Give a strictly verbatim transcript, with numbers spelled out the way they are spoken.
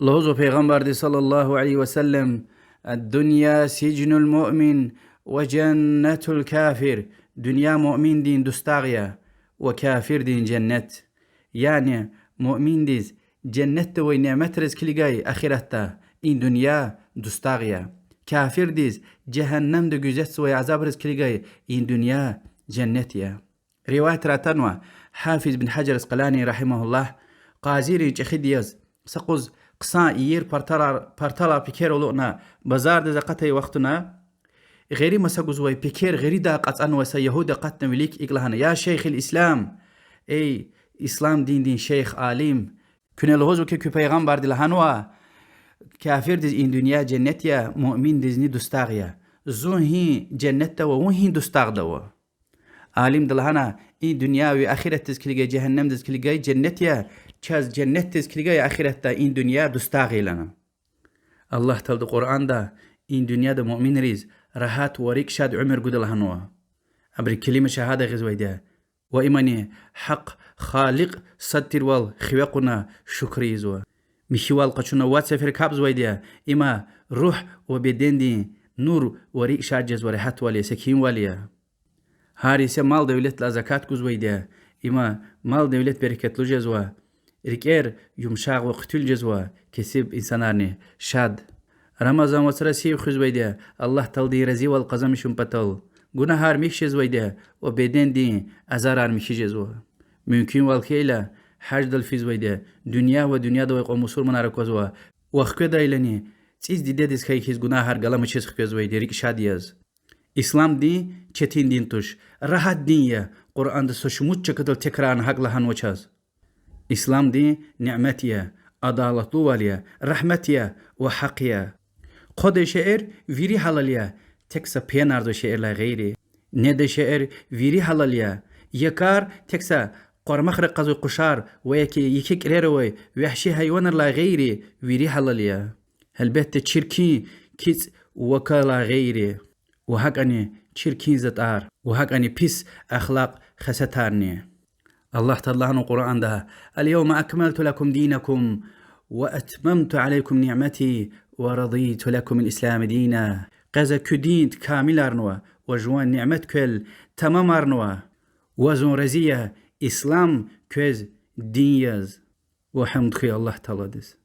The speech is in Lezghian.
Лугьузва Пайгъамбарди صلى الله عليه وسلم: الدنيا سجن المؤمن وجنة الكافر. Дуьнья муъминдин дустагъ я ва кафирдин женнет. Яни муъминдиз женнетда авай няметриз килигай ахиратда и дуьнья дустагъ я. Кафирдиз жегьеннемда гуьзетзавай азабриз килигай и дуьнья женнет я. Риваятрай атанва, Гьафиз ибн Гьажар Аскъалани رحمه الله къазийрин чӀехиди яз са юкъуз хъсан иер парталар, парталар, пекер алукӀна базардиз акъатай вахтунда, гъери маса гузвай пекер гъеридай кьацӀанвай са ягьуди акъатна вилик икӀ лагьана: يا شيخ الإسلام, эй ислам диндин шейх, алим, куьне лугьузва хьи, куь Пайгъамбарди лагьанва: кафирдиз и дуьнья женнет я, муъминдизни дустагъ я. Зун гьи женнетда ава, вун гьи дустагъда ава? Алимди лагьана: и дуьнья ви ахиратдиз килигай, жегьеннемдиз килигай женнет я, чаз женнетдиз килигай ахиратда и дуьнья дустагъ я лагьана. Аллагь Таалади Къуръанда и дуьньяда муъминриз рагьат ва рикӀ шад уьмуьр гуда лагьанва. Абуру келима шагьада гъизвайди я. Ва имани гьахъ Халикь сад тирвал хиве кьуна шукур ийизва. Михьивал къачуна вад сефер капӀзавайди я, има руьгь ва бедендин нур ва рикӀ шад жезва, регьятвал я, секинвал я. Гьар исе мал-девлетдилай закат гузвайди я, има мал-девлет берекатлу жезва, рикӀер юмшагъ ва хъуьтуьл жезва, кесиб инсанарни шад. Рамазан вацра сив хуьзвайди я, Аллагь Тааладин разивал къазанмишун патал, гунагьар михь жезвайди я ва бедендин азарар михьи жезва. Мумкинвал хьайила, гьаждал физвайди я, дуьнья ва дуьньяда авай кьван мусурманар аквазва, ва хкведайлани цӀийиз дидедиз хьайи хьиз гунагьар галамачиз хквезвайди я, рикӀ шад яз. Ислам дин четин дин туш, рагьат дин я, Къуръанда са шумуд чкадал текрарна гьакӀ лагьанва чаз. Ислам дин нимет я, адалатлувал я, рагьмет я ва гьахъ я. Хъвадай шейэр вири гьалал я, тек са пиянарзавай шейэрилай гъейри. Недай шейэр вири гьалал я. Я кар тек са къармахра кьазвай къушар ва яки еке кӀирер авай вагьши гьайванрилай гъейри вири гьалал я. Гьелбетда, чиркин кицӀ ва вакалай гъейри. Ва гьакӀани чиркин затӀар, ва гьакӀани пис ахлакь, хесетарни. Аллагь Таалади лагьанва Къуръанда: اليوم أكملت لكم دينكم وأتممت عليكم نعمتي ورضيت لكم الإسلام دينا. Къе за куь дин камиларнава ва жуван нимет квел тамамарнава, ва зун рази я Ислам квез дин яз. Ва гьамд хьуй Аллагь Тааладиз.